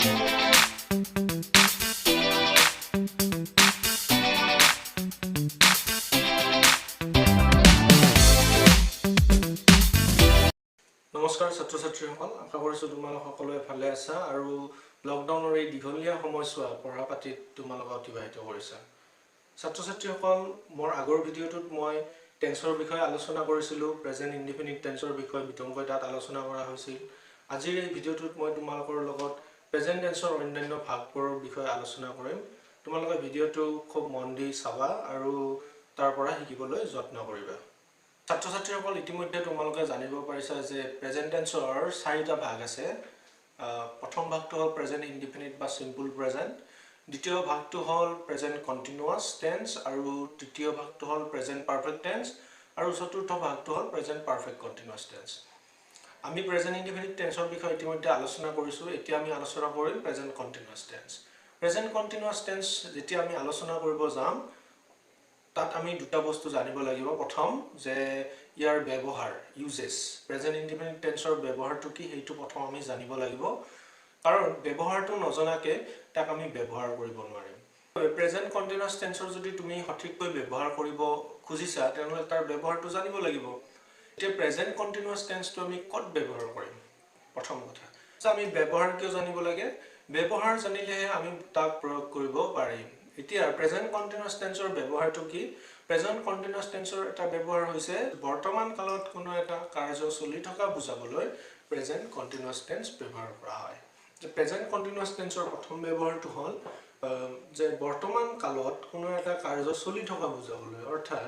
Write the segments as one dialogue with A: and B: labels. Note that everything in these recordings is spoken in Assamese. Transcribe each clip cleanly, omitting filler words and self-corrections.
A: নমস্কাৰ ছাত্ৰ ছাত্ৰীসকল, আশা কৰিছোঁ তোমালোক সকলোৱে ভালে আছা আৰু লকডাউনৰ এই দীঘলীয়া সময়ছোৱা পঢ়া পাতিত তোমালোকে অতিবাহিত কৰিছা। ছাত্ৰ ছাত্ৰীসকল, মোৰ আগৰ ভিডিঅ'টোত মই টেন্সৰ বিষয়ে আলোচনা কৰিছিলোঁ। প্ৰেজেণ্ট ইনডিফিনিট টেন্সৰ বিষয়ে বিতংকৈ তাত আলোচনা কৰা হৈছিল। আজিৰ এই ভিডিঅ'টোত মই তোমালোকৰ লগত প্ৰেজেণ্ট টেন্সৰ অন্যান্য ভাগবোৰৰ বিষয়ে আলোচনা কৰিম। তোমালোকে ভিডিঅ'টো খুব মন দি চাবা আৰু তাৰ পৰা শিকিবলৈ যত্ন কৰিবা। ছাত্ৰ ছাত্ৰীসকল, ইতিমধ্যে তোমালোকে জানিব পাৰিছা যে প্ৰেজেণ্ট টেন্সৰ চাৰিটা ভাগ আছে। প্ৰথম ভাগটো হ'ল প্ৰেজেণ্ট ইনডিফিনিট বা চিম্পল প্ৰেজেণ্ট, দ্বিতীয় ভাগটো হ'ল প্ৰেজেণ্ট কণ্টিনিউৱাছ টেন্স, আৰু তৃতীয় ভাগটো হ'ল প্ৰেজেণ্ট পাৰফেক্ট টেন্স, আৰু চতুৰ্থ ভাগটো হ'ল প্ৰেজেণ্ট পাৰফেক্ট কণ্টিনিউৱাছ টেন্স। আমি প্ৰেজেণ্ট ইনডিফিনিট টেন্সৰ বিষয়ে ইতিমধ্যে আলোচনা কৰিছোঁ। এতিয়া আমি আলোচনা কৰিম present continuous tense. Present continuous tense যেতিয়া আমি আলোচনা কৰিব যাম, তাত আমি দুটা বস্তু জানিব লাগিব। প্ৰথম যে ইয়াৰ ব্যৱহাৰ, ইউজেছ, প্ৰেজেণ্ট ইনডিফিনিট টেন্সৰ ব্যৱহাৰটো কি সেইটো প্ৰথম আমি জানিব লাগিব, কাৰণ ব্যৱহাৰটো নজনাকৈ তাক আমি ব্যৱহাৰ কৰিব নোৱাৰিম। প্ৰেজেণ্ট কণ্টিনিউৱাছ টেন্সৰ যদি তুমি সঠিককৈ ব্যৱহাৰ কৰিব খুজিছা, তেনেহ'লে তাৰ ব্যৱহাৰটো জানিব লাগিব। এতিয়া প্ৰেজেণ্ট কণ্টিনিউৱাছ টেন্সটো আমি ক'ত ব্যৱহাৰ কৰিম? প্ৰথম কথা যে আমি ব্যৱহাৰ কিয় জানিব লাগে? ব্যৱহাৰ জানিলেহে আমি তাক প্ৰয়োগ কৰিব পাৰিম। এতিয়া প্ৰেজেণ্ট কণ্টিনিউৱাছ টেন্সৰ ব্যৱহাৰটো কি? প্ৰেজেণ্ট কণ্টিনিউৱাছ টেন্সৰ এটা ব্যৱহাৰ হৈছে বৰ্তমান কালত কোনো এটা কাৰ্য চলি থকা বুজাবলৈ প্ৰেজেণ্ট কণ্টিনিউৱাছ টেন্স ব্যৱহাৰ কৰা হয়। প্ৰেজেণ্ট কণ্টিনিউৱাছ টেন্সৰ প্ৰথম ব্যৱহাৰটো হ'ল যে বৰ্তমান কালত কোনো এটা কাৰ্য চলি থকা বুজাবলৈ। অৰ্থাৎ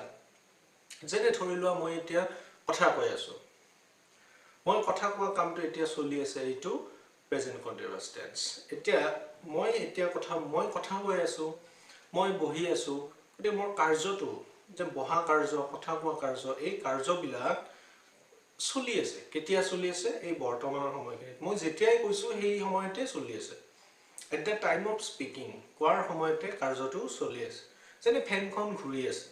A: যেনে ধৰি লোৱা মই এতিয়া কথা কৈ আছোঁ, মই কথা কোৱা কামটো এতিয়া চলি আছে, এইটো প্ৰেজেণ্ট কণ্টিনিউৱাছ টেন্স। এতিয়া মই এতিয়া কথা কৈ আছোঁ, মই বহি আছোঁ, গতিকে মোৰ কাৰ্যটো যে বহা কাৰ্য, কথা কোৱা কাৰ্য, এই কাৰ্যবিলাক চলি আছে। কেতিয়া চলি আছে? এই বৰ্তমানৰ সময়খিনিত। মই যেতিয়াই কৈছোঁ সেই সময়তে চলি আছে। At the time of speaking, কোৱাৰ সময়তে কাৰ্যটো চলি আছে। যেনে ফেনখন ঘূৰি আছে,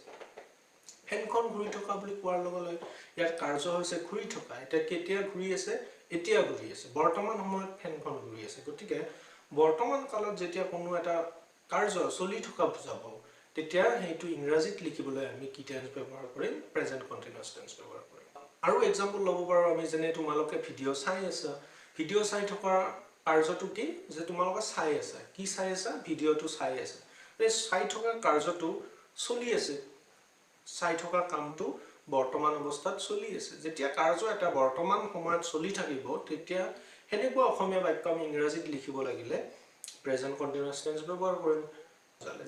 A: ফেনখন ঘূৰি থকা বুলি কোৱাৰ লগে লগে ইয়াত কাৰ্য হৈছে ঘূৰি থকা। এতিয়া কেতিয়া ঘূৰি আছে? এতিয়া ঘূৰি আছে, বৰ্তমান সময়ত ফেনখন ঘূৰি আছে। গতিকে বৰ্তমান কালত যেতিয়া কোনো এটা কাৰ্য চলি থকা বুজাব, তেতিয়া সেইটো ইংৰাজীত লিখিবলৈ আমি কি টেন্স ব্যৱহাৰ কৰিম? প্ৰেজেণ্ট কণ্টিনিউৱাছ টেন্স ব্যৱহাৰ কৰিম। আৰু এক্সাম্পল ল'ব পাৰোঁ আমি, যেনে তোমালোকে ভিডিঅ' চাই আছা। ভিডিঅ' চাই থকা কাৰ্যটো কি? যে তোমালোকে চাই আছা, কি চাই আছা? ভিডিঅ'টো চাই আছা। এই চাই থকা কাৰ্যটো চলি আছে, চাই থকা কামটো বৰ্তমান অৱস্থাত চলি আছে। যেতিয়া কাৰ্য এটা বৰ্তমান সময়ত চলি থাকিব, তেতিয়া সেনেকুৱা অসমীয়া বাক্য আমি ইংৰাজীত লিখিব লাগিলে প্ৰেজেণ্ট কণ্টিনিউৱাছ টেন্স ব্যৱহাৰ কৰিম।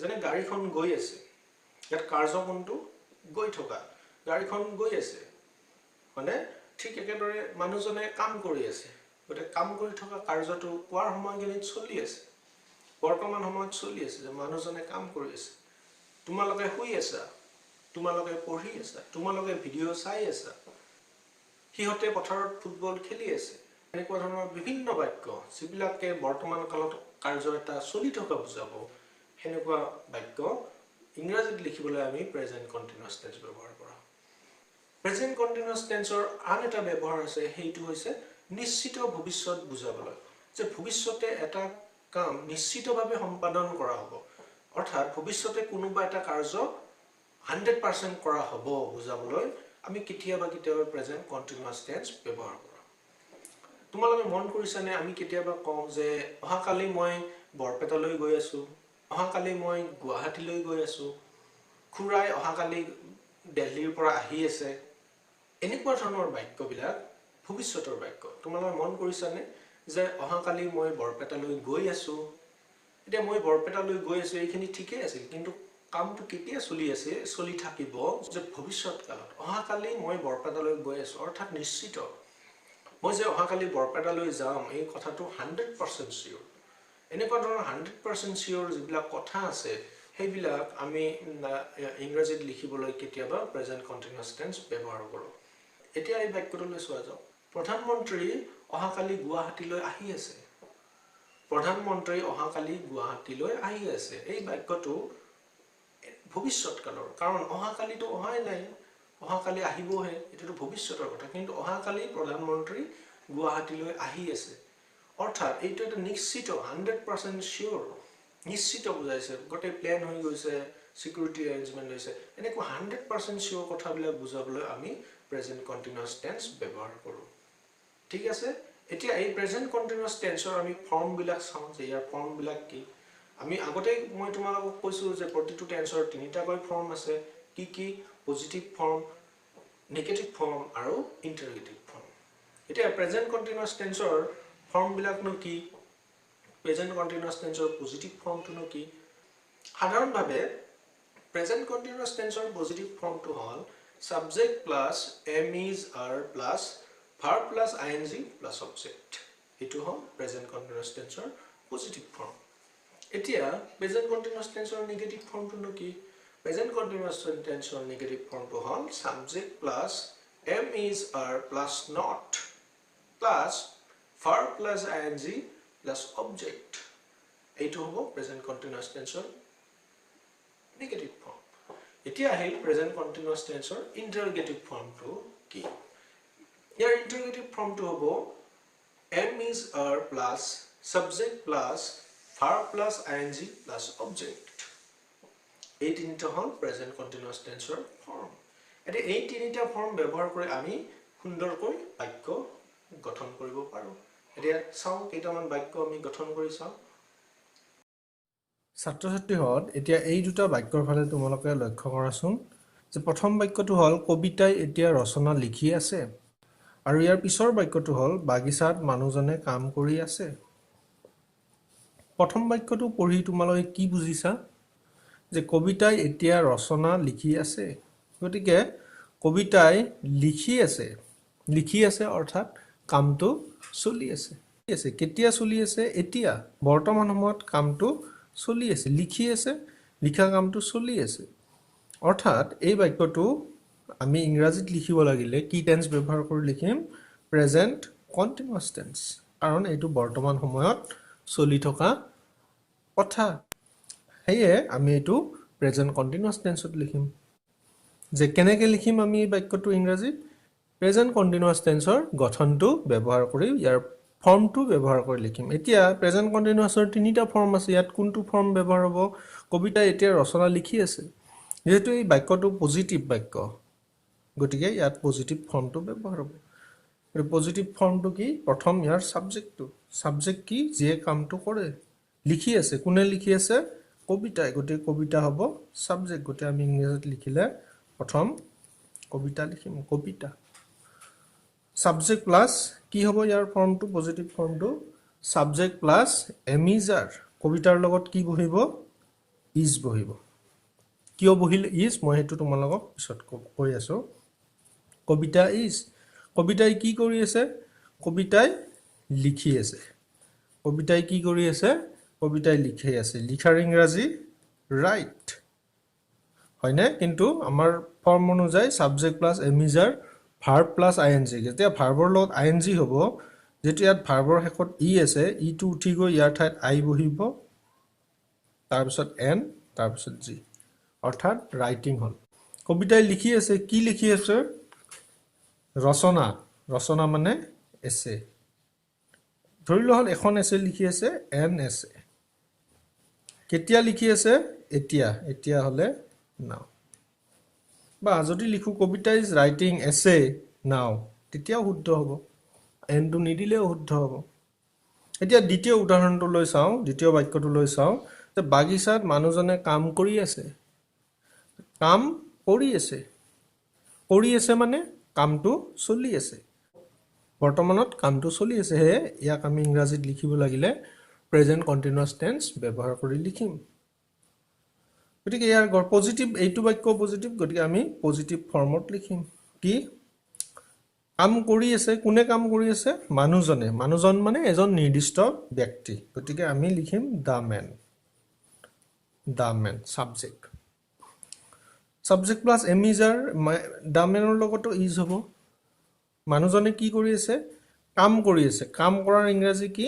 A: যেনে গাড়ীখন গৈ আছে, ইয়াত কাৰ্য কোনটো? গৈ থকা, গাড়ীখন গৈ আছে। মানে ঠিক একেদৰে মানুহজনে কাম কৰি আছে, গতিকে কাম কৰি থকা কাৰ্যটো কোৱাৰ সময়খিনিত চলি আছে, বৰ্তমান সময়ত চলি আছে যে মানুহজনে কাম কৰি আছে। তোমালোকে শুই আছা, তোমালোকে পঢ়ি আছা, তোমালোকে ভিডিঅ' চাই আছা, সিহঁতে পথাৰত ফুটবল খেলি আছে। এনেকুৱা ধৰণৰ বিভিন্ন বাক্য যিবিলাকে বৰ্তমান কালত কাৰ্য এটা চলি থকা বুজাব, সেনেকুৱা বাক্য ইংৰাজীত লিখিবলৈ আমি প্ৰেজেণ্ট কণ্টিনিউৱাছ টেন্স ব্যৱহাৰ কৰা। প্ৰেজেণ্ট কণ্টিনিউৱাছ টেন্সৰ আন এটা ব্যৱহাৰ আছে, সেইটো হৈছে নিশ্চিত ভৱিষ্যত বুজাবলৈ, যে ভৱিষ্যতে এটা কাম নিশ্চিতভাৱে সম্পাদন কৰা হ'ব, অৰ্থাৎ ভৱিষ্যতে কোনোবা এটা কাৰ্য 100% কৰা হ'ব বুজাবলৈ আমি কেতিয়াবা কেতিয়াবা প্ৰেজেণ্ট কণ্টিনিউৱাছ টেন্স ব্যৱহাৰ কৰোঁ। তোমালোকে মন কৰিছানে, আমি কেতিয়াবা কওঁ যে অহাকালি মই বৰপেটালৈ গৈ আছোঁ, অহাকালি মই গুৱাহাটীলৈ গৈ আছোঁ, খুৰাই অহাকালি দিল্লীৰ পৰা আহি আছে। এনেকুৱা ধৰণৰ বাক্যবিলাক ভৱিষ্যতৰ বাক্য। তোমালোকে মন কৰিছানে যে অহাকালি মই বৰপেটালৈ গৈ আছোঁ, এতিয়া মই বৰপেটালৈ গৈ আছোঁ এইখিনি ঠিকেই আছিল, কিন্তু কামটো কেতিয়া চলি আছে, চলি থাকিব যে ভৱিষ্যত কালত অহাকালি মই বৰপেটালৈ গৈ আছোঁ, অৰ্থাৎ নিশ্চিত মই যে অহাকালি বৰপেটালৈ যাম এই কথাটো 100% চিয়'ৰ। এনেকুৱা ধৰণৰ 100% চিয়'ৰ যিবিলাক কথা আছে সেইবিলাক আমি ইংৰাজীত লিখিবলৈ কেতিয়াবা প্ৰেজেণ্ট কণ্টিনিউৱাছ টেন্স ব্যৱহাৰ কৰোঁ। এতিয়া এই বাক্যটোলৈ চোৱা যাওক, প্ৰধানমন্ত্ৰী অহাকালি গুৱাহাটীলৈ আহি আছে, প্ৰধানমন্ত্ৰী অহাকালি গুৱাহাটীলৈ আহি আছে। এই বাক্যটো ভৱিষ্যত কালৰ, কাৰণ অহাকালিতো অহাই নাই, অহাকালি আহিবহে, এইটোতো ভৱিষ্যতৰ কথা। কিন্তু অহাকালি প্ৰধানমন্ত্ৰী গুৱাহাটীলৈ আহি আছে, অৰ্থাৎ এইটো এটা নিশ্চিত, 100% চিয়'ৰ, নিশ্চিত বুজাইছে। গোটেই প্লেন হৈ গৈছে, ছিকিউৰিটি এৰেঞ্জমেণ্ট হৈছে, এনেকুৱা 100% চিয়'ৰ কথাবিলাক বুজাবলৈ আমি প্ৰেজেণ্ট কণ্টিনিউৱাছ টেন্স ব্যৱহাৰ কৰোঁ। ঠিক আছে, এতিয়া এই প্ৰেজেণ্ট কণ্টিনিউৱাছ টেন্সৰ আমি ফৰ্মবিলাক চাওঁ যে ইয়াৰ ফৰ্মবিলাক কি। আমি আগতেই মই তোমালোকক কৈছোঁ যে প্ৰতিটো টেন্সৰ তিনিটাকৈ ফৰ্ম আছে। কি কি? পজিটিভ ফৰ্ম, নিগেটিভ ফৰ্ম আৰু ইণ্টাৰগেটিভ ফৰ্ম। এতিয়া প্ৰেজেণ্ট কণ্টিনিউৱাছ টেন্সৰ ফৰ্মবিলাকনো কি, প্ৰেজেণ্ট কণ্টিনিউৱাছ টেন্সৰ পজিটিভ ফৰ্মটোনো কি? সাধাৰণভাৱে প্ৰেজেণ্ট কণ্টিনিউৱাছ টেন্সৰ পজিটিভ ফৰ্মটো হ'ল subject plus am is are plus verb plus I N G plus object. এইটো হ'ল প্ৰেজেণ্ট কণ্টিনিউৱাছ টেন্সৰ পজিটিভ ফৰ্ম। এতিয়া প্ৰেজেণ্ট কণ্টিনিউৱাছ টেন্সৰ নিগেটিভ ফৰ্মটোনো কি? প্ৰেজেণ্ট কণ্টিনিউৱাছ টেন্সৰ নিগেটিভ ফৰ্মটো হ'ল subject plus am is are plus not plus verb plus I N G plus object. এইটো হ'ব প্ৰেজেণ্ট কণ্টিনিউৱাছ টেন্সৰ নিগেটিভ ফৰ্ম। এতিয়া আহিল প্ৰেজেণ্ট কণ্টিনিউৱাছ টেন্সৰ ইণ্টাৰগেটিভ ফৰ্মটো কি। ইয়াৰ ইণ্টাৰগেটিভ ফৰ্মটো হ'ব am is are plus subject plus verb plus I N G plus object. এই তিনিটা হ'ল প্ৰেজেণ্ট কণ্টিনিউৱাছ টেন্সৰ ফৰ্ম। এতিয়া এই তিনিটা ফৰ্ম ব্যৱহাৰ কৰি আমি সুন্দৰকৈ বাক্য গঠন কৰিব পাৰোঁ। এতিয়া চাওঁ কেইটামান বাক্য আমি গঠন কৰি চাওঁ। ছাত্ৰ ছাত্ৰীহঁত, এতিয়া এই দুটা বাক্যৰ ফালে তোমালোকে লক্ষ্য কৰাচোন যে প্ৰথম বাক্যটো হ'ল কবিতাই এতিয়া ৰচনা লিখি আছে, আৰু ইয়াৰ পিছৰ বাক্যটো হ'ল বাগিচাত মানুহজনে কাম কৰি আছে। প্ৰথম বাক্যটো পঢ়ি তোমালোকে কি বুজিছা? যে কবিতাই এতিয়া ৰচনা লিখি আছে। গতিকে কবিতাই লিখি আছে, লিখি আছে অৰ্থাৎ কামটো চলি আছে। কেতিয়া চলি আছে? এতিয়া, বৰ্তমান সময়ত কামটো চলি আছে। লিখি আছে, লিখা কামটো চলি আছে। অৰ্থাৎ এই বাক্যটো আমি ইংৰাজীত লিখিব লাগিলে কি টেন্স ব্যৱহাৰ কৰি লিখিম? প্ৰেজেণ্ট কণ্টিনিউৱাছ টেন্স, কাৰণ এইটো বৰ্তমান সময়ত চলি থকা কথা। সেয়ে আমি এইটো প্ৰেজেণ্ট কণ্টিনিউৱাছ টেন্সত লিখিম। যে কেনেকৈ লিখিম আমি এই বাক্যটো ইংৰাজীত? প্ৰেজেণ্ট কণ্টিনিউৱাছ টেন্সৰ গঠনটো ব্যৱহাৰ কৰি, ইয়াৰ ফৰ্মটো ব্যৱহাৰ কৰি লিখিম। এতিয়া প্ৰেজেণ্ট কণ্টিনিউৱাছৰ তিনিটা ফৰ্ম আছে, ইয়াত কোনটো ফৰ্ম ব্যৱহাৰ হ'ব? কবিতাই এতিয়া ৰচনা লিখি আছে। যিহেতু এই বাক্যটো পজিটিভ বাক্য, গতিকে ইয়াত পজিটিভ ফৰ্মটো ব্যৱহাৰ হ'ব। পজিটিভ ফৰ্মটো কি? প্ৰথম ইয়াৰ ছাবজেক্টটো, ছাবজেক্ট কি? যিয়ে কামটো কৰে, লিখি আছে। কোনে লিখি আছে? কবিতাই। গতিকে কবিতা হ'ব ছাবজেক্ট। গতিকে আমি ইংৰাজীত লিখিলে প্ৰথম কবিতা লিখিম, কবিতা। ছাবজেক্ট প্লাছ কি হ'ব ইয়াৰ ফৰ্মটো, positive ফৰ্মটো? Subject plus am is are. কবিতাৰ লগত কি বহিব? Is বহিব। কিয় বহিল is, মই সেইটো তোমালোকক পিছত কৈ আছোঁ। কবিতা is, কবিতাই কি কৰি আছে? কবিতাই লিখি আছে। কবিতাই কি কৰি আছে? কবিতাই লিখি আছে। লিখাৰ ইংৰাজী ৰাইট, হয়নে? কিন্তু আমাৰ ফৰ্ম অনুযায়ী subject plus am is are verb plus I N G. যেতিয়া ভাৰ্বৰ লগত আই এন জি হ'ব, যিহেতু ইয়াত ভাৰ্বৰ শেষত ই আছে, ইটো উঠি গৈ ইয়াৰ ঠাইত আই বহিব, তাৰপিছত এন, তাৰপিছত জি, অৰ্থাৎ ৰাইটিং হ'ল। কবিতাই লিখি আছে। কি লিখি আছে? ৰচনা। ৰচনা মানে এছে। ধৰি লোৱা হ'ল এখন এছে লিখি আছে, এন এছে। কেতিয়া লিখি আছে? এতিয়া। এতিয়া হ'লে নাও। বা যদি লিখোঁ Kavita is writing essay now, তেতিয়াও শুদ্ধ হ'ব, এনটো নিদিলেও শুদ্ধ হ'ব। এতিয়া দ্বিতীয় উদাহৰণটো লৈ চাওঁ, দ্বিতীয় বাক্যটো লৈ চাওঁ যে বাগিচাত মানুহজনে কাম কৰি আছে। কাম কৰি আছে, কৰি আছে মানে কামটো চলি আছে, বৰ্তমানত কামটো চলি আছে। সেয়ে ইয়াক আমি ইংৰাজীত লিখিব লাগিলে প্ৰেজেণ্ট কণ্টিনিউৱাছ টেন্স ব্যৱহাৰ কৰি লিখিম। গতিকে ইয়াৰ পজিটিভ, এইটো বাক্য পজিটিভ, গতিকে আমি পজিটিভ ফৰ্মত লিখিম। কি কাম কৰি আছে? কোনে কাম কৰি আছে? মানুহজনে। মানুহজন মানে এজন নিৰ্দিষ্ট ব্যক্তি, গতিকে আমি লিখিম the man. The man subject, subject plus am is are, the মেনৰ লগতো is হ'ব। মানুহজনে কি কৰি আছে? কাম কৰি আছে। কাম কৰাৰ ইংৰাজী কি?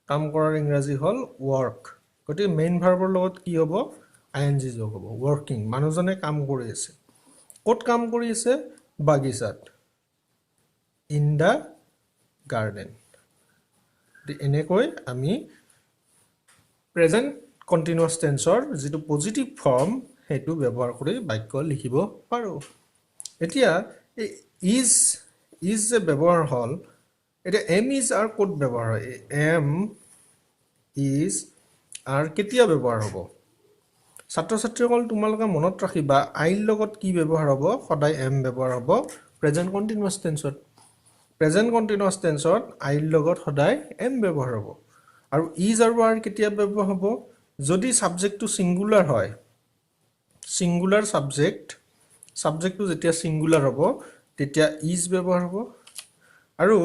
A: কাম কৰাৰ ইংৰাজী হ'ল ৱৰ্ক। গতিকে মেইন ভাৰ্বৰ লগত কি হ'ব? আই এন জি যোগ হ'ব, ৱৰ্কিং। মানুহজনে কাম কৰি আছে। ক'ত কাম কৰি আছে? বাগিচাত, ইন the garden. এনেকৈ আমি প্ৰেজেণ্ট কণ্টিনিউৱাছ টেন্সৰ যিটো পজিটিভ ফৰ্ম সেইটো ব্যৱহাৰ কৰি বাক্য লিখিব পাৰোঁ। এতিয়া এই is is যে ব্যৱহাৰ হ'ল, এতিয়া এম is R ক'ত ব্যৱহাৰ হয়? এম is R কেতিয়া ব্যৱহাৰ হ'ব? ছাত্ৰ ছাত্ৰীসকল, তোমালোকে মনত ৰাখিবা আইৰ লগত কি ব্যৱহাৰ হ'ব? সদায় এম ব্যৱহাৰ হ'ব প্ৰেজেণ্ট কণ্টিনিউৱাছ টেন্সত। প্ৰেজেণ্ট কণ্টিনিউৱাছ টেন্সত আইৰ লগত সদায় এম ব্যৱহাৰ হ'ব। আৰু is আৰু আৰ কেতিয়া ব্যৱহাৰ হ'ব? যদি ছাবজেক্টটো ছিংগুলাৰ হয়, ছিংগুলাৰ ছাবজেক্ট, ছাবজেক্টটো যেতিয়া ছিংগুলাৰ হ'ব তেতিয়া is ব্যৱহাৰ হ'ব, আৰু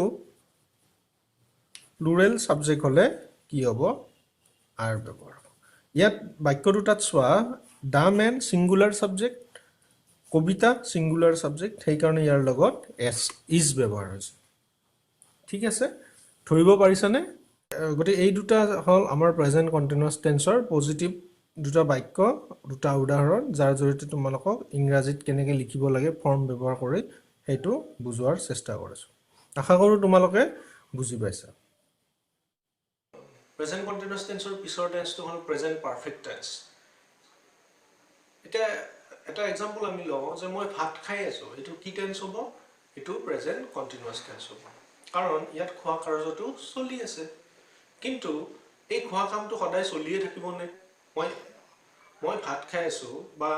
A: প্লুৰেল ছাবজেক্ট হ'লে কি হ'ব? আৰ ব্যৱহাৰ হ'ব। ইয়াত বাক্য দুটাত চোৱা, the man singular subject, Kavita singular subject, সেইকাৰণে ইয়াৰ লগত এছ is ব্যৱহাৰ হৈছে। ঠিক আছে, ধৰিব পাৰিছানে? গতিকে এই দুটা হ'ল আমাৰ প্ৰেজেণ্ট কণ্টিনিউৱাছ টেন্সৰ পজিটিভ দুটা বাক্য, দুটা উদাহৰণ, যাৰ জৰিয়তে তোমালোকক ইংৰাজীত কেনেকৈ লিখিব লাগে ফৰ্ম ব্যৱহাৰ কৰি সেইটো বুজোৱাৰ চেষ্টা কৰিছোঁ। আশা কৰোঁ তোমালোকে বুজি পাইছা। প্ৰেজেণ্ট কণ্টিনিউৱাছ টেন্সৰ পিছৰ টেন্সটো হ'ল প্ৰেজেণ্ট পাৰফেক্ট টেন্স। এতিয়া এটা এক্সাম্পল আমি লওঁ যে মই ভাত খাই আছোঁ, এইটো কি টেন্স হ'ব? এইটো প্ৰেজেণ্ট কণ্টিনিউৱাছ টেন্স হ'ব, কাৰণ ইয়াত খোৱা কাৰ্যটো চলি আছে। কিন্তু এই খোৱা কামটো সদায় চলিয়ে থাকিবনে? মই ভাত খাই আছোঁ বা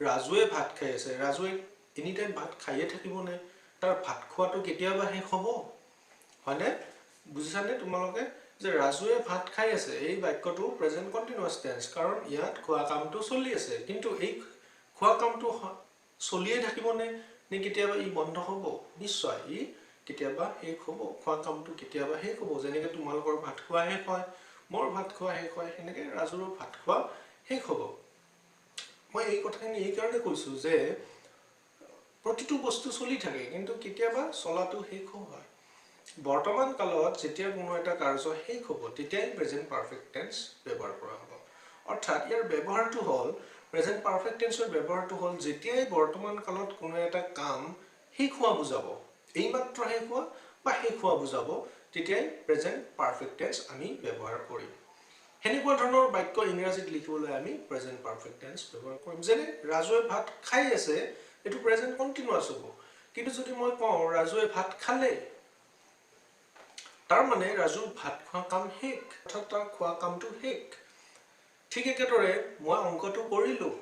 A: ৰাজুৱে ভাত খাই আছে, ৰাজুৱে এনি টাইম ভাত খাইয়ে থাকিবনে? তাৰ ভাত খোৱাটো কেতিয়াবা শেষ হ'ব, হয়নে? বুজিছানে তোমালোকে যে ৰাজুৱে ভাত খাই আছে এই বাক্যটো প্ৰেজেণ্ট কণ্টিনিউৱাছ টেন্স, কাৰণ ইয়াত খোৱা কামটো চলি আছে। কিন্তু এই খোৱা কামটো চলিয়ে থাকিবনে নে কেতিয়াবা ই বন্ধ হ'ব? নিশ্চয় ই কেতিয়াবা শেষ হ'ব, খোৱা কামটো কেতিয়াবা শেষ হ'ব। যেনেকৈ তোমালোকৰ ভাত খোৱা শেষ হয়, মোৰ ভাত খোৱা শেষ হয়, সেনেকৈ ৰাজুৰো ভাত খোৱা শেষ হ'ব। মই এই কথাখিনি এইকাৰণে কৈছোঁ যে প্ৰতিটো বস্তু চলি থাকে, কিন্তু কেতিয়াবা চলাটো শেষো হয়। বৰ্তমান কালত যেতিয়া কোনো এটা কাৰ্য শেষ হ'ব তেতিয়াই প্ৰেজেণ্ট পাৰফেক্ট টেন্স ব্যৱহাৰ কৰা হ'ব। অৰ্থাৎ ইয়াৰ ব্যৱহাৰটো হ'ল, প্ৰেজেণ্ট পাৰফেক্ট টেন্সৰ ব্যৱহাৰটো হ'ল যেতিয়াই বৰ্তমান কালত কোনো এটা কাম শেষ হোৱা বুজাব, এইমাত্ৰ শেষ হোৱা বা শেষ হোৱা বুজাব, তেতিয়াই প্ৰেজেণ্ট পাৰফেক্ট টেন্স আমি ব্যৱহাৰ কৰিম। সেনেকুৱা ধৰণৰ বাক্য ইংৰাজীত লিখিবলৈ আমি প্ৰেজেণ্ট পাৰফেক্ট টেন্স ব্যৱহাৰ কৰিম। যেনে ৰাজুৱে ভাত খাই আছে, এইটো প্ৰেজেণ্ট কণ্টিনিউৱাছ হ'ব। কিন্তু যদি মই কওঁ ৰাজুৱে ভাত খালে, তাৰ মানে ৰাজুৰ ভাত খোৱা কাম শেষ, অৰ্থাৎ তাৰ খোৱা কামটো শেষ। ঠিক একেদৰে মই অংকটো কৰিলোঁ,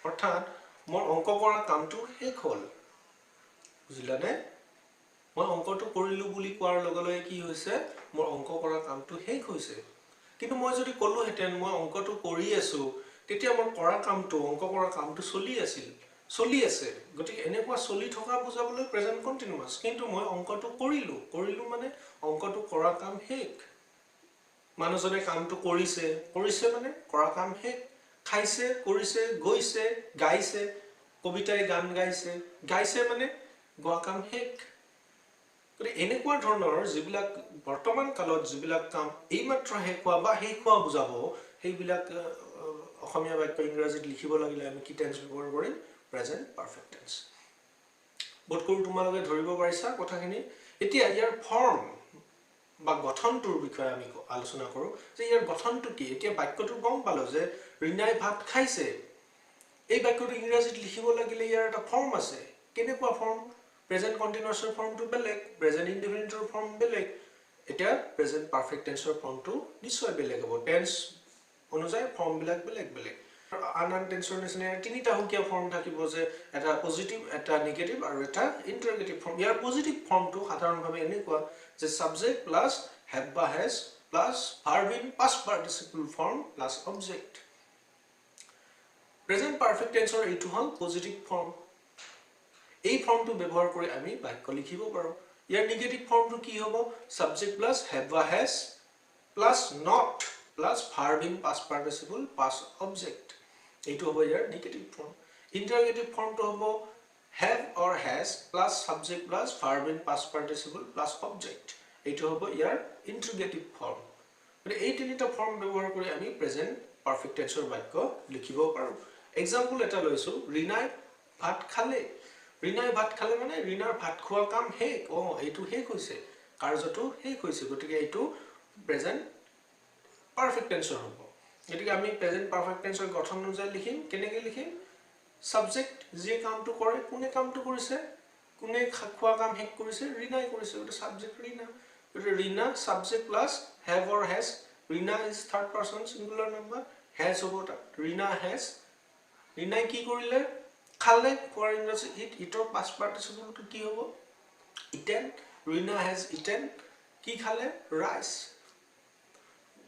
A: অৰ্থাৎ মোৰ অংক কৰা কামটো শেষ হ'ল। বুজিলানে? মই অংকটো কৰিলোঁ বুলি কোৱাৰ লগে লগে কি হৈছে? মোৰ অংক কৰা কামটো শেষ হৈছে। কিন্তু মই যদি ক'লোহেঁতেন মই অংকটো কৰি আছোঁ, তেতিয়া মোৰ কৰা কামটো, অংক কৰা কামটো চলি আছিল, চলি আছে। গতিকে এনেকুৱা চলি থকা বুজাবলৈ প্ৰেজেণ্ট কণ্টিনিউৱাছ। কিন্তু মই অংকটো কৰিলোঁ, কৰিলোঁ মানে অংকটো কৰা কাম শেষ। মানুহজনে কামটো কৰিছে, কৰিছে মানে কৰা কাম শেষ। খাইছে, কৰিছে, গৈছে, গাইছে, কবিতাই গান গাইছে, গাইছে মানে গোৱা কাম শেষ। গতিকে এনেকুৱা ধৰণৰ যিবিলাক বৰ্তমান কালত যিবিলাক কাম এইমাত্ৰ শেষ হোৱা বা শেষ হোৱা বুজাব, সেইবিলাক অসমীয়া বাক্য ইংৰাজীত লিখিব লাগিলে আমি কি টেন্স ব্যৱহাৰ কৰিম? Present perfect tense. বোধ কৰোঁ তোমালোকে ধৰিব পাৰিছা কথাখিনি। এতিয়া ইয়াৰ ফৰ্ম বা গঠনটোৰ বিষয়ে আমি আলোচনা কৰোঁ যে ইয়াৰ গঠনটো কি। এতিয়া বাক্যটো গম পালোঁ যে ৰীণাই ভাত খাইছে, এই বাক্যটো ইংৰাজীত লিখিব লাগিলে ইয়াৰ এটা ফৰ্ম আছে। কেনেকুৱা ফৰ্ম? প্ৰেজেণ্ট কণ্টিনিউৱাছৰ ফৰ্মটো বেলেগ, প্ৰেজেণ্ট ইনডিফিনিটৰ ফৰ্ম বেলেগ। এতিয়া প্ৰেজেণ্ট পাৰফেক্ট টেন্সৰ ফৰ্মটো নিশ্চয় বেলেগ হ'ব। টেন্স অনুযায়ী ফৰ্মবিলাক বেলেগ বেলেগ। আন আন টেন্সৰ নিচিনা তিনিটা সুকীয়া ফৰ্ম থাকিব, যে এটা পজিটিভ, এটা নিগেটিভ আৰু এটা ইণ্টাৰগেটিভ ফৰ্ম। ইয়াৰ পজিটিভ ফৰ্মটো সাধাৰণভাৱে এনেকুৱা যে ছাবজেক্ট প্লাছ have বা has plus verb in past participle form plus object. Present perfect টেন্সৰ এইটো হ'ল পজিটিভ ফৰ্ম। এই ফৰ্মটো ব্যৱহাৰ কৰি আমি বাক্য লিখিব পাৰোঁ। ইয়াৰ নিগেটিভ ফৰ্মটো কি হ'ব? ছাবজেক্ট প্লাছ have বা has plus not plus verb in past participle plus object. এইটো হ'ব ইয়াৰ নিগেটিভ ফৰ্ম। ইণ্টাৰগেটিভ ফৰ্মটো হ'ব have or has plus subject plus verb in past participle plus object. এইটো হ'ব ইয়াৰ ইণ্টাৰগেটিভ ফৰ্ম। গতিকে এই তিনিটা ফৰ্ম ব্যৱহাৰ কৰি আমি প্ৰেজেণ্ট পাৰফেক্ট টেন্সৰ বাক্য লিখিব পাৰোঁ। এক্সাম্পল এটা লৈছোঁ, ৰীণাই ভাত খালে। ৰীণাই ভাত খালে মানে ৰীণাৰ ভাত খোৱা কাম শেষ। এইটো শেষ হৈছে, কাৰ্যটো শেষ হৈছে। গতিকে এইটো প্ৰেজেণ্ট পাৰফেক্ট টেন্সৰ হ'ব। গতিকে আমি প্ৰেজেণ্ট পাৰফেক্ট টেন্সৰ গঠন অনুযায়ী লিখিম। কেনেকৈ লিখিম? ছাবজেক্ট যিয়ে কামটো কৰে, কোনে কামটো কৰিছে, কোনে খোৱা কাম শেষ কৰিছে? ৰীণাই কৰিছে। গতিকে ছাবজেক্ট ৰীণা। গতিকে Rina subject plus have or has. Rina is third person singular number, has হ'ব তাত। ৰীণা হেজ। ৰীণাই কি কৰিলে? খালে। খোৱাৰ ইংৰাজী it. ইটৰ পাষ্ট পাৰ্টিচিপলটো কি হ'ব? ইটেন। Rina has eaten. কি খালে? ৰাইচ।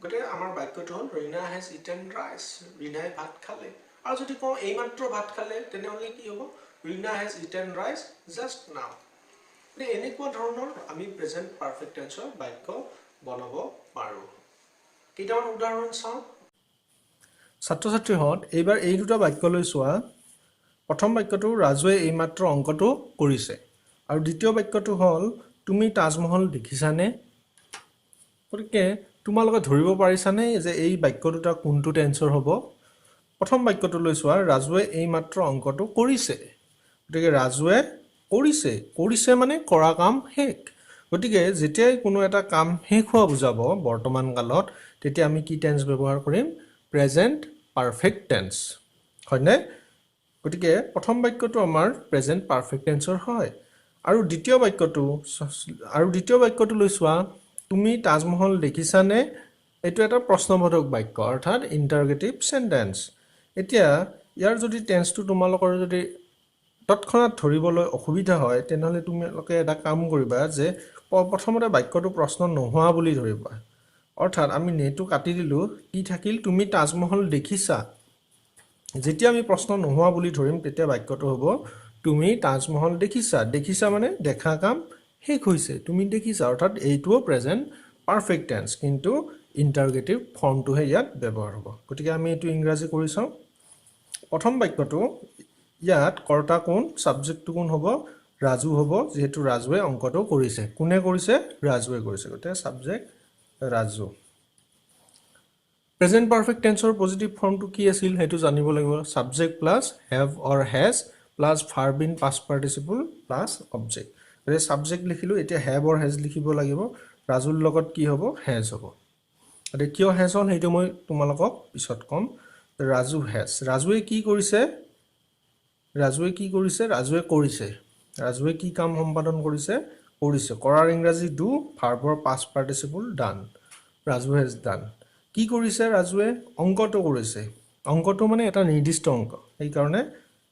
A: গতিকে আমাৰ বাক্যটো হ'ল Rina has eaten rice. ৰীণাই ভাত খালে। আৰু যদি কওঁ এইমাত্ৰ ভাত খালে, তেনেহ'লে কি হ'ব? Rina has eaten rice just now. গতিকে এনেকুৱা ধৰণৰ আমি প্ৰেজেণ্ট পাৰফেক্ট টেন্সৰ বাক্য বনাব পাৰোঁ। কেইটামান উদাহৰণ চাওঁ। ছাত্ৰ ছাত্ৰীহঁত, এইবাৰ এই দুটা বাক্যলৈ চোৱা। প্ৰথম বাক্যটো ৰাজুৱে এইমাত্ৰ অংকটো কৰিছে আৰু দ্বিতীয় বাক্যটো হ'ল তুমি তাজমহল দেখিছানে? গতিকে তোমালোকে ধৰিব পাৰিছানে যে এই বাক্য দুটা কোনটো টেন্সৰ হ'ব? প্ৰথম বাক্যটোলৈ চোৱা, ৰাজুৱে এইমাত্ৰ অংকটো কৰিছে। গতিকে ৰাজুৱে কৰিছে, কৰিছে মানে কৰা কাম শেষ। গতিকে যেতিয়াই কোনো এটা কাম শেষ হোৱা বুজাব বৰ্তমান কালত, তেতিয়া আমি কি টেন্স ব্যৱহাৰ কৰিম? প্ৰেজেণ্ট পাৰফেক্ট টেন্স, হয়নে? গতিকে প্ৰথম বাক্যটো আমাৰ প্ৰেজেণ্ট পাৰফেক্ট টেন্সৰ হয়। আৰু দ্বিতীয় বাক্যটোলৈ চোৱা, তুমি তাজমহল দেখিছানে? এইটো এটা প্ৰশ্নবোধক বাক্য, অৰ্থাৎ ইণ্টাৰগেটিভ চেণ্টেন্স। এতিয়া ইয়াৰ যদি টেন্সটো তোমালোকৰ যদি তৎক্ষণাত ধৰিবলৈ অসুবিধা হয়, তেনেহ'লে তোমালোকে এটা কাম কৰিবা যে প্ৰথমতে বাক্যটো প্ৰশ্ন নোহোৱা বুলি ধৰিবা। অৰ্থাৎ আমি নেটো কাটি দিলোঁ, কি থাকিল? তুমি তাজমহল দেখিছা। যেতিয়া আমি প্ৰশ্ন নোহোৱা বুলি ধৰিম, তেতিয়া বাক্যটো হ'ব তুমি তাজমহল দেখিছা। দেখিছা মানে দেখা কাম শেষ হৈছে, তুমি দেখিছা, অৰ্থাৎ এইটোও প্ৰেজেণ্ট পাৰফেক্ট টেন্স, কিন্তু ইণ্টাৰগেটিভ ফৰ্মটোহে ইয়াত ব্যৱহাৰ হ'ব। গতিকে আমি এইটো ইংৰাজী কৰি চাওঁ। প্ৰথম বাক্যটো ইয়াত কৰ্তা কোন, ছাবজেক্টটো কোন হ'ব? ৰাজু হ'ব, যিহেতু ৰাজুৱে অংকটো কৰিছে। কোনে কৰিছে? ৰাজুৱে কৰিছে। গতিকে ছাবজেক্ট ৰাজু। প্ৰেজেণ্ট পাৰফেক্ট টেন্সৰ পজিটিভ ফৰ্মটো কি আছিল সেইটো জানিব লাগিব। Subject plus have or has plus verb in past participle plus object. গতিকে ছাবজেক্ট লিখিলোঁ, এতিয়া have or has লিখিব লাগিব। ৰাজুৰ লগত কি হ'ব? হেজ হ'ব। গতিকে কিয় হেজ হ'ল সেইটো মই তোমালোকক পিছত ক'ম। ৰাজু হেজ। ৰাজুৱে কি কৰিছে? ৰাজুৱে কি কৰিছে? ৰাজুৱে কৰিছে। ৰাজুৱে কি কাম সম্পাদন কৰিছে? কৰিছে। কৰাৰ ইংৰাজী do, ভাৰ্বৰ past participle done. Raju has done. কি কৰিছে ৰাজুৱে? অংকটো কৰিছে। অংকটো মানে এটা নিৰ্দিষ্ট অংক, সেইকাৰণে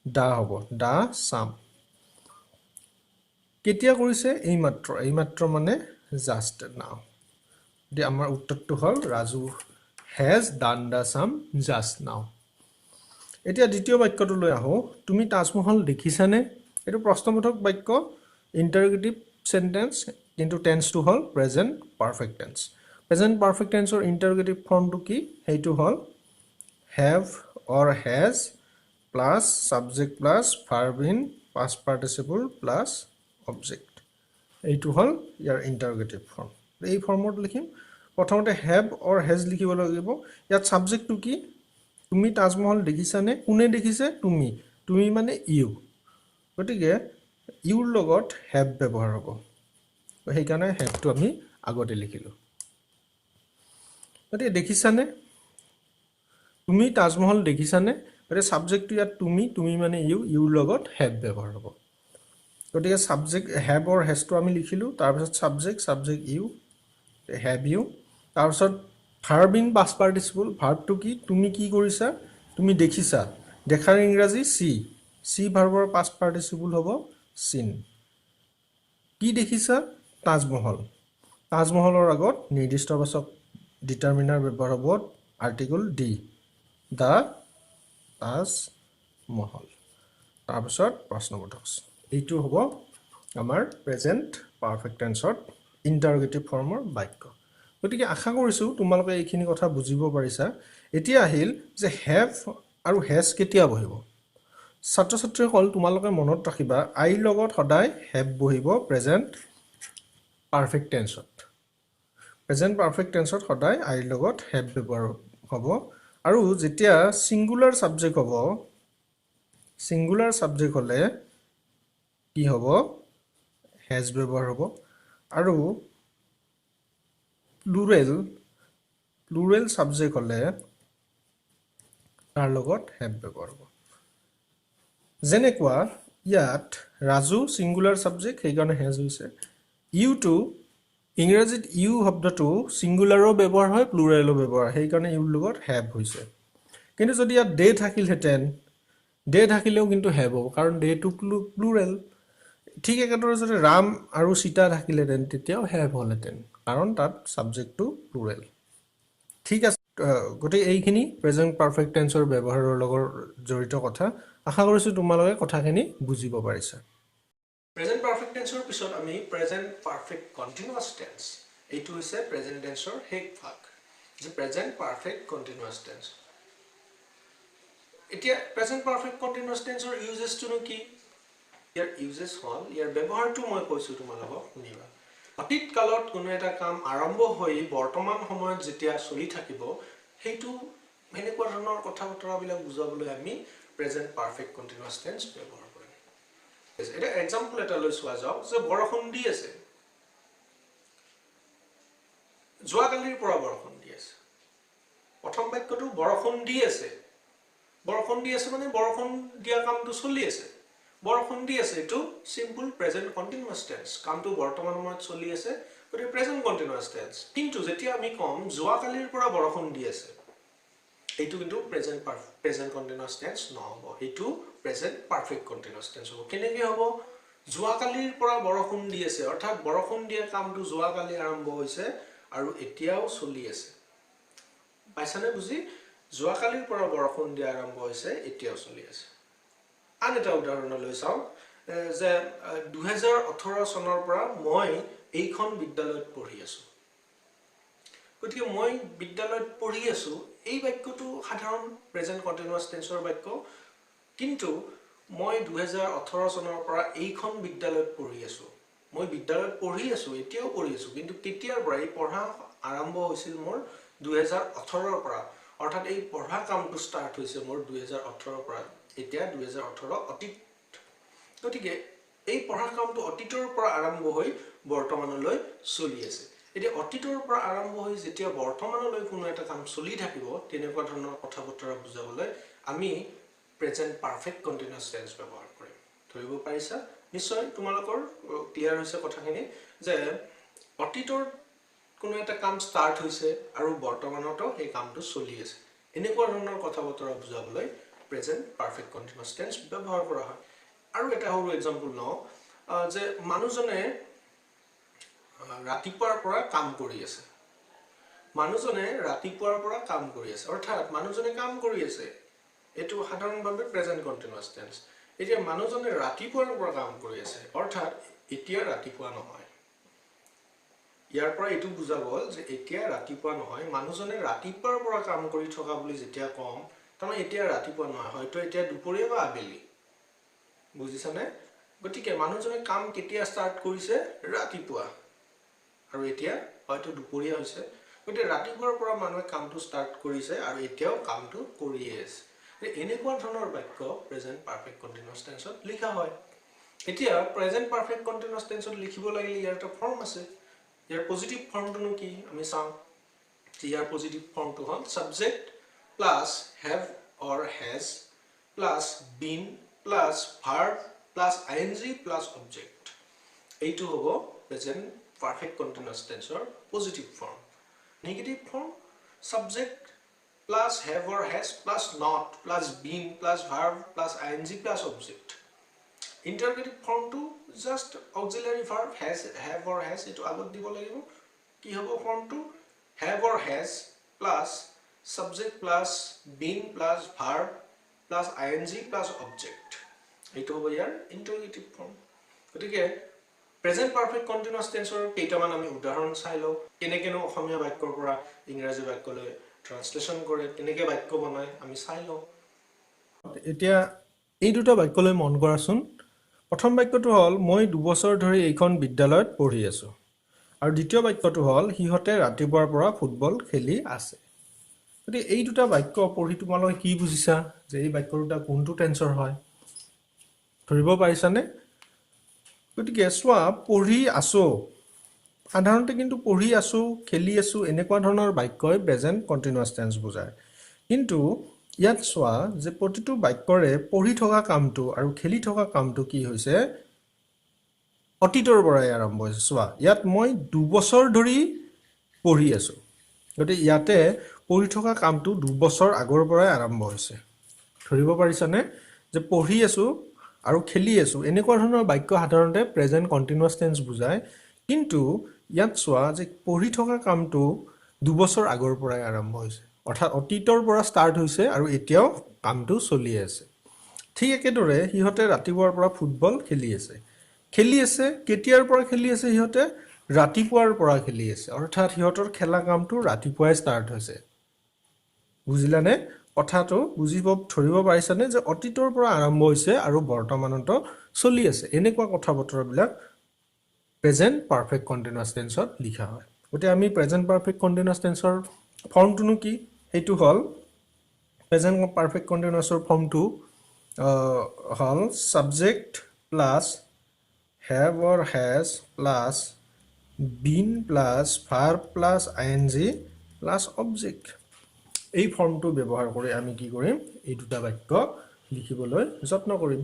A: দা হ'ব, দা চাম। কেতিয়া কৰিছে? এইমাত্ৰ। এইমাত্ৰ মানে জাষ্ট নাও। গতিকে আমাৰ উত্তৰটো হ'ল Raju has done the sum just now. এতিয়া দ্বিতীয় বাক্যটোলৈ আহোঁ, তুমি তাজমহল দেখিছানে? এইটো প্ৰশ্নবোধক বাক্য, ইণ্টাৰগেটিভ চেণ্টেন্স, কিন্তু টেন্সটো হ'ল present perfect tense. Present perfect টেন্সৰ interrogative ফৰ্মটো কি? সেইটো হ'ল have or has plus subject plus verb in past participle plus object. এইটো হ'ল ইয়াৰ ইণ্টাৰগেটিভ ফৰ্ম। এই ফৰ্মত লিখিম। প্ৰথমতে have or has লিখিব লাগিব। ইয়াত ছাবজেক্টটো কি? তুমি তাজমহল দেখিছানে? কোনে দেখিছে? তুমি। তুমি মানে ইউ। গতিকে ইউৰ লগত have ব্যৱহাৰ হ'ব, সেইকাৰণে হেভটো আমি আগতে লিখিলোঁ। গতিকে দেখিছানে, তুমি তাজমহল দেখিছানে? গতিকে ছাবজেক্টটো ইয়াত তুমি, তুমি মানে ইউ, ইউৰ লগত have ব্যৱহাৰ হ'ব। গতিকে ছাবজেক্ট have or হেজটো আমি লিখিলোঁ। তাৰপিছত subject, subject you, have you. তাৰপিছত ভাৰ্ব ইন পাষ্ট পাৰ্টিচিপল। ভাৰ্বটো কি? তুমি কি কৰিছা? তুমি দেখিছা। দেখাৰ ইংৰাজী চি। চি ভাৰ্বৰ পাষ্ট পাৰ্টিচিপল হ'ব চিন। কি দেখিছা? তাজমহল। তাজমহলৰ আগত নিৰ্দিষ্টবাচক ডিটাৰমিনাৰ ব্যৱহাৰ হ'ব article the, the Taj Mahal. তাৰপিছত প্ৰশ্নবোধক। এইটো হ'ব আমাৰ প্ৰেজেণ্ট পাৰফেক্ট টেন্সত ইণ্টাৰগেটিভ ফৰ্মৰ বাক্য। গতিকে আশা কৰিছোঁ তোমালোকে এইখিনি কথা বুজিব পাৰিছা। এতিয়া আহিল যে have আৰু হেজ কেতিয়া বহিব। ছাত্ৰ ছাত্ৰীসকল, তোমালোকে মনত ৰাখিবা, আইৰ লগত সদায় have বহিব প্ৰেজেণ্ট পাৰফেক্ট টেন্সত। প্ৰেজেণ্ট পাৰফেক্ট টেন্সত সদায় আইৰ লগত have ব্যৱহাৰ হ'ব। আৰু যেতিয়া ছিংগুলাৰ ছাবজেক্ট হ'ব, ছিংগুলাৰ ছাবজেক্ট হ'লে কি হ'ব? হেজ ব্যৱহাৰ হ'ব। আৰু প্লুৰেল ছাবজেক্ট হ'লে তাৰ লগত have ব্যৱহাৰ হ'ব। যেনেকুৱা ইয়াত ৰাজু ছিংগুলাৰ ছাবজেক্ট, সেইকাৰণে হেজ হৈছে। ইউটো, ইংৰাজীত ইউ শব্দটো ছিংগুলাৰো ব্যৱহাৰ হয়, প্লুৰেলো ব্যৱহাৰ হয়, সেইকাৰণে ইউৰ লগত have হৈছে। কিন্তু যদি ইয়াত দে থাকিলহেঁতেন, দে থাকিলেও কিন্তু have হ'ব, কাৰণ দেটো প্লুৰেল। ঠিক একেদৰে যদি ৰাম আৰু সীতা থাকিলহেঁতেন, তেতিয়াও have হ'লহেঁতেন, কাৰণ তাত ছাবজেক্টটো প্লুৰেল। ঠিক আছে, গতিকে এইখিনি প্ৰেজেণ্ট পাৰফেক্ট টেন্সৰ ব্যৱহাৰৰ লগত জড়িত কথা। আশা কৰিছোঁ তোমালোকে কথাখিনি বুজিব পাৰিছা। প্ৰেজেণ্ট পাৰফেক্ট টেন্সৰ পিছত আমি প্ৰেজেণ্ট পাৰফেক্ট কণ্টিনিউৱাছ টেন্স। এইটো হৈছে প্ৰেজেণ্ট টেন্সৰ শেষ ভাগ, যে প্ৰেজেণ্ট পাৰফেক্ট কণ্টিনিউৱাছ টেন্স। এতিয়া প্ৰেজেণ্ট পাৰফেক্ট কণ্টিনিউৱাছ টেন্সৰ ইউজেছটোনো কি? ইয়াৰ ইউজেছ হ'ল, ইয়াৰ ব্যৱহাৰটো মই কৈছোঁ তোমালোকক, শুনিবা। অতীত কালত কোনো এটা কাম আৰম্ভ হৈ বৰ্তমান সময়ত যেতিয়া চলি থাকিব, সেইটো সেনেকুৱা ধৰণৰ কথা বতৰাবিলাক বুজাবলৈ আমি প্ৰেজেণ্ট পাৰফেক্ট কণ্টিনিউৱাছ টেন্স ব্যৱহাৰ কৰিম। এতিয়া এক্সাম্পল এটা লৈ চোৱা যাওক যে বৰষুণ দি আছে, যোৱাকালিৰ পৰা বৰষুণ দি আছে। প্ৰথম বাক্যটো বৰষুণ দি আছে। বৰষুণ দি আছে মানে বৰষুণ দিয়া কামটো চলি আছে। বৰষুণ দি আছে, এইটো চিম্পুল প্ৰেজেণ্ট কণ্টিনিউৱাছ টেন্স। কামটো বৰ্তমান সময়ত চলি আছে, গতিকে প্ৰেজেণ্ট কণ্টিনিউৱাছ টেন্স। কিন্তু যেতিয়া আমি ক'ম যোৱাকালিৰ পৰা বৰষুণ দি আছে, এইটো কিন্তু প্ৰেজেণ্ট কণ্টিনিউৱাছ টেন্স নহ'ব, এইটো প্ৰেজেণ্ট পাৰফেক্ট কণ্টিনিউৱাছ টেন্স হ'ব। কেনেকৈ হ'ব? যোৱাকালিৰ পৰা বৰষুণ দি আছে, অৰ্থাৎ বৰষুণ দিয়া কামটো যোৱাকালি আৰম্ভ হৈছে আৰু এতিয়াও চলি আছে। পাইছানে বুজি? যোৱাকালিৰ পৰা বৰষুণ দিয়া আৰম্ভ হৈছে, এতিয়াও চলি আছে। আন এটা উদাহৰণলৈ চাওঁ যে 2018 চনৰ পৰা মই এইখন বিদ্যালয়ত পঢ়ি আছোঁ। গতিকে মই বিদ্যালয়ত পঢ়ি আছোঁ, এই বাক্যটো সাধাৰণ প্ৰেজেণ্ট কণ্টিনিউৱাছ টেন্সৰ বাক্য। কিন্তু মই 2018 চনৰ পৰা এইখন বিদ্যালয়ত পঢ়ি আছোঁ। মই বিদ্যালয়ত পঢ়ি আছোঁ, এতিয়াও পঢ়ি আছোঁ, কিন্তু কেতিয়াৰ পৰা? এই পঢ়া আৰম্ভ হৈছিল মোৰ 2018ৰ পৰা, অৰ্থাৎ এই পঢ়া কামটো ষ্টাৰ্ট হৈছে মোৰ 2018ৰ পৰা। এতিয়া 2018 অতীত। গতিকে এই পঢ়া কামটো অতীতৰ পৰা আৰম্ভ হৈ বৰ্তমানলৈ চলি আছে। এতিয়া অতীতৰ পৰা আৰম্ভ হৈ যেতিয়া বৰ্তমানলৈ কোনো এটা কাম চলি থাকিব, তেনেকুৱা ধৰণৰ কথা বতৰা বুজাবলৈ আমি প্ৰেজেণ্ট পাৰফেক্ট কণ্টিনিউৱাছ টেন্স ব্যৱহাৰ কৰিম। ধৰিব পাৰিছা নিশ্চয়? তোমালোকৰ ক্লিয়াৰ হৈছে কথাখিনি যে অতীতৰ কোনো এটা কাম ষ্টাৰ্ট হৈছে আৰু বৰ্তমানতো সেই কামটো চলি আছে, এনেকুৱা ধৰণৰ কথা বতৰা বুজাবলৈ প্ৰেজেণ্ট পাৰফেক্ট কণ্টিনিউৱাছ টেন্স ব্যৱহাৰ কৰা হয়। আৰু এটা সৰু এক্সাম্পল লওঁ যে মানুহজনে ৰাতিপুৱাৰ পৰা কাম কৰি আছে। মানুহজনে ৰাতিপুৱাৰ পৰা কাম কৰি আছে, অৰ্থাৎ মানুহজনে কাম কৰি আছে, এইটো সাধাৰণভাৱে প্ৰেজেণ্ট কণ্টিনিউৱাছ টেন্স। এতিয়া মানুহজনে ৰাতিপুৱাৰ পৰা কাম কৰি আছে, অৰ্থাৎ এতিয়া ৰাতিপুৱা নহয়। ইয়াৰ পৰা এইটো বুজা গ'ল যে এতিয়া ৰাতিপুৱা নহয়। মানুহজনে ৰাতিপুৱাৰ পৰা কাম কৰি থকা বুলি যেতিয়া ক'ম, তাৰমানে এতিয়া ৰাতিপুৱা নহয়, হয়তো এতিয়া দুপৰীয়া বা আবেলি। বুজিছানে? গতিকে মানুহজনে কাম কেতিয়া ষ্টাৰ্ট কৰিছে? ৰাতিপুৱা, আৰু এতিয়া হয়তো দুপৰীয়া হৈছে। গতিকে ৰাতিপুৱাৰ পৰা মানুহে কামটো ষ্টাৰ্ট কৰিছে আৰু এতিয়াও কামটো কৰিয়ে আছে। এনেকুৱা ধৰণৰ বাক্য প্ৰেজেণ্ট পাৰফেক্ট কণ্টিনিউৱাছ টেন্সত লিখা হয়। এতিয়া প্ৰেজেণ্ট পাৰফেক্ট কণ্টিনিউৱাছ টেন্সত লিখিব লাগিলে ইয়াৰ এটা ফৰ্ম আছে। ইয়াৰ পজিটিভ ফৰ্মটোনো কি আমি চাওঁ যে ইয়াৰ পজিটিভ ফৰ্মটো হ'ল subject plus have or has plus been plus verb plus ing plus object। এইটো হ'ব প্ৰেজেণ্ট পাৰফেক্ট কণ্টিনিউৱাছ টেন্সৰ positive form. Negative form, subject plus have or has plus not plus been plus verb plus ing plus object। Interrogative ফৰ্মটো just auxiliary verb has, have or has, এইটো আগত দিব লাগিব। কি হ'ব ফৰ্মটো? Have or has plus subject plus been plus verb plus ing plus object। এইটো হ'ব ইয়াৰ ইণ্টাৰগেটিভ ফৰ্ম। গতিকে প্ৰেজেণ্ট পাৰফেক্ট কণ্টিনিউৱাছ টেন্সৰ কেইটামান আমি উদাহৰণ চাই লওঁ, কেনেকৈনো অসমীয়া বাক্যৰ পৰা ইংৰাজী বাক্যলৈ ট্ৰান্সলেশ্যন কৰে, কেনেকৈ বাক্য বনায় আমি চাই লওঁ। এতিয়া এই দুটা বাক্যলৈ মন কৰাচোন। প্ৰথম বাক্যটো হ'ল, মই 2 বছৰ ধৰি এইখন বিদ্যালয়ত পঢ়ি আছোঁ। আৰু দ্বিতীয় বাক্যটো হ'ল, সিহঁতে ৰাতিপুৱাৰ পৰা ফুটবল খেলি আছে। গতিকে এই দুটা বাক্য পঢ়ি তোমালোকে কি বুজিছা যে এই বাক্য দুটা কোনটো টেন্সৰ হয়, ধৰিব পাৰিছানে? গতিকে চোৱা, পঢ়ি আছোঁ। সাধাৰণতে কিন্তু পঢ়ি আছোঁ, খেলি আছোঁ এনেকুৱা ধৰণৰ বাক্যই প্ৰেজেণ্ট কণ্টিনিউৱাছ টেন্স বুজায়। কিন্তু ইয়াত চোৱা যে প্ৰতিটো বাক্যৰে পঢ়ি থকা কামটো আৰু খেলি থকা কামটো কি হৈছে, অতীতৰ পৰাই আৰম্ভ হৈছে। চোৱা, ইয়াত মই 2 বছৰ ধৰি পঢ়ি আছোঁ, গতিকে ইয়াতে পঢ়ি থকা কামটো 2 বছৰ আগৰ পৰাই আৰম্ভ হৈছে। ধৰিব পাৰিছানে যে পঢ়ি আছোঁ আৰু খেলি আছোঁ এনেকুৱা ধৰণৰ বাক্য সাধাৰণতে প্ৰেজেণ্ট কণ্টিনিউৱাছ টেন্স বুজায়। কিন্তু ইয়াত চোৱা যে পঢ়ি থকা কামটো 2 বছৰ আগৰ পৰাই আৰম্ভ হৈছে, অৰ্থাৎ অতীতৰ পৰা ষ্টাৰ্ট হৈছে আৰু এতিয়াও কামটো চলি আছে। ঠিক একেদৰে সিহঁতে ৰাতিপুৱাৰ পৰা ফুটবল খেলি আছে। খেলি আছে, কেতিয়াৰ পৰা খেলি আছে সিহঁতে? ৰাতিপুৱাৰ পৰা খেলি আছে, অৰ্থাৎ সিহঁতৰ খেলা কামটো ৰাতিপুৱাই ষ্টাৰ্ট হৈছে। বুজিলানে কথাটো? ধৰিব পাৰিছানে যে অতীতৰ পৰা আৰম্ভ হৈছে আৰু বৰ্তমানতো চলি আছে? এনেকুৱা কথা বতৰাবিলাক প্ৰেজেণ্ট পাৰফেক্ট কণ্টিনিউৱাছ টেন্সত লিখা হয়। গতিকে আমি প্ৰেজেণ্ট পাৰফেক্ট কণ্টিনিউৱাছ টেন্সৰ ফৰ্মটোনো কি? সেইটো হ'ল, প্ৰেজেণ্ট পাৰফেক্ট কণ্টিনিউৱাছৰ ফৰ্মটো হ'ল subject plus have or has plus been plus verb plus ing plus object। এই ফৰ্মটো ব্যৱহাৰ কৰি আমি কি কৰিম? এই দুটা বাক্য লিখিবলৈ যত্ন কৰিম।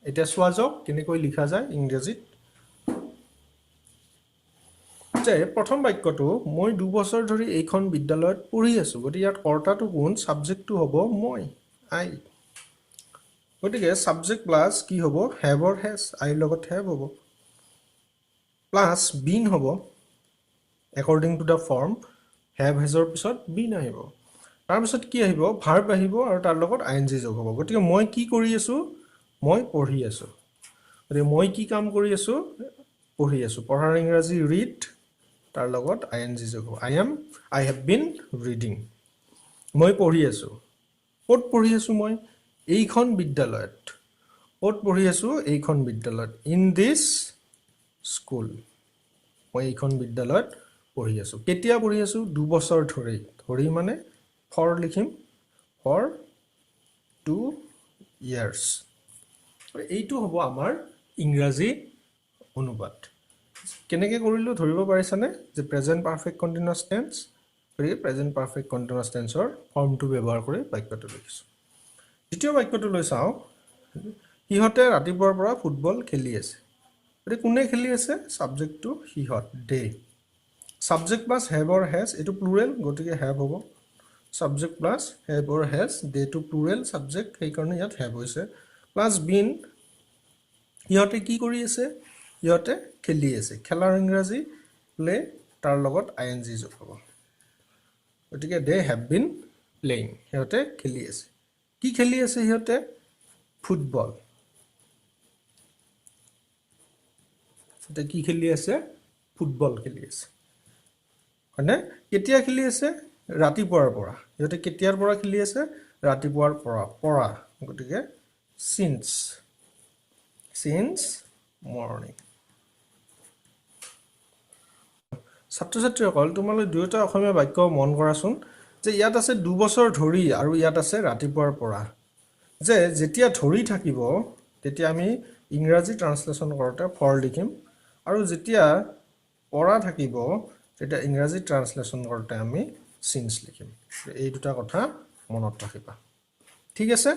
A: এতিয়া চোৱা যাওক কেনেকৈ লিখা যায় ইংৰাজীত। যে প্ৰথম বাক্যটো, মই 2 বছৰ ধৰি এইখন বিদ্যালয়ত পঢ়ি আছোঁ। গতিকে ইয়াত কৰ্তাটো কোন? ছাবজেক্টটো হ'ব মই, আই। গতিকে ছাবজেক্ট প্লাছ কি হ'ব? Have or has, আইৰ লগত have হ'ব, প্লাছ বিন হ'ব। According to the form, have হেজৰ পিছত বিন আহিব। তাৰপিছত কি আহিব? ভাৰ্ব আহিব আৰু তাৰ লগত আই এন জি যোগ হ'ব। গতিকে মই কি কৰি আছোঁ? মই পঢ়ি আছোঁ। গতিকে মই কি কাম কৰি আছোঁ? পঢ়ি আছোঁ। পঢ়াৰ ইংৰাজী ৰিড, তাৰ লগত আই এন জি যোগ হ'ব। I have been reading। মই পঢ়ি আছোঁ। ক'ত পঢ়ি আছোঁ মই? এইখন বিদ্যালয়ত। ক'ত পঢ়ি আছোঁ? এইখন বিদ্যালয়ত, ইন this school. মই এইখন বিদ্যালয়ত পঢ়ি আছোঁ। কেতিয়া পঢ়ি আছোঁ? 2 বছৰ ধৰি। ধৰি মানে ফৰ লিখিম, ফৰ 2 ইয়াৰ্ছ। এইটো হ'ব আমাৰ ইংৰাজী অনুবাদ। কেনেকৈ কৰিলোঁ ধৰিব পাৰিছানে? যে প্ৰেজেণ্ট পাৰফেক্ট কণ্টিনিউৱাছ টেন্স, গতিকে প্ৰেজেণ্ট পাৰফেক্ট কণ্টিনিউৱাছ টেন্সৰ ফৰ্মটো ব্যৱহাৰ কৰি বাক্যটো লিখিছোঁ। দ্বিতীয় বাক্যটো লৈ চাওঁ। সিহঁতে ৰাতিপুৱাৰ পৰা ফুটবল খেলি আছে। গতিকে কোনে খেলি আছে? ছাবজেক্টটো সিহঁত, they। Subject plus have or has, এইটো প্লুৰেল, গতিকে have হ'ব। Subject plus have or has, দেটো plural subject, সেইকাৰণে ইয়াত have হৈছে, প্লাছ বিন। সিহঁতে কি কৰি আছে? সিহঁতে খেলি আছে। খেলাৰ ইংৰাজী প্লে, তাৰ লগত আই এন জি যোগ হ'ব। গতিকে they have been playing। সিহঁতে খেলি আছে। কি খেলি আছে সিহঁতে? ফুটবল। সিহঁতে কি খেলি আছে? ফুটবল খেলি আছে, হয়নে? কেতিয়া খেলি আছে? ৰাতিপুৱাৰ পৰা। সিহঁতে কেতিয়াৰ পৰা খেলি আছে? ৰাতিপুৱাৰ পৰা। গতিকে চিন্স, চিন্স মৰ্ণিং। ছাত্ৰ ছাত্ৰীসকল, তোমালোক দুয়োটা অসমীয়া বাক্য মন কৰাচোন যে ইয়াত আছে 2 বছৰ ধৰি আৰু ইয়াত আছে ৰাতিপুৱাৰ পৰা। যে যেতিয়া ধৰি থাকিব, তেতিয়া আমি ইংৰাজী ট্ৰান্সলেশ্যন কৰোঁতে ফৰ লিখিম আৰু যেতিয়া পৰা থাকিব, তেতিয়া ইংৰাজী ট্ৰান্সলেশ্যন কৰোঁতে আমি চিন্স লিখিম। এই দুটা কথা মনত ৰাখিবা। ঠিক আছে,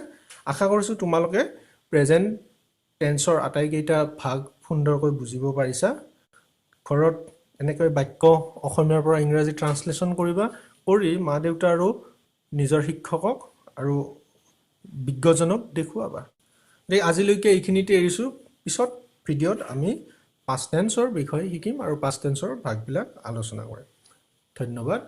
A: আশা কৰিছোঁ তোমালোকে প্ৰেজেণ্ট টেন্সৰ আটাইকেইটা ভাগ সুন্দৰকৈ বুজিব পাৰিছা। ঘৰত এনেকৈ বাক্য অসমীয়াৰ পৰা ইংৰাজী ট্ৰান্সলেশ্যন কৰিবা, কৰি মা দেউতা আৰু নিজৰ শিক্ষকক আৰু বিজ্ঞজনক দেখুৱাবা দেই। আজিলৈকে এইখিনিতে এৰিছোঁ। পিছত ভিডিঅ'ত আমি পাষ্ট টেন্সৰ বিষয়ে শিকিম আৰু পাষ্ট টেন্সৰ ভাগবিলাক আলোচনা কৰিম। ধন্যবাদ।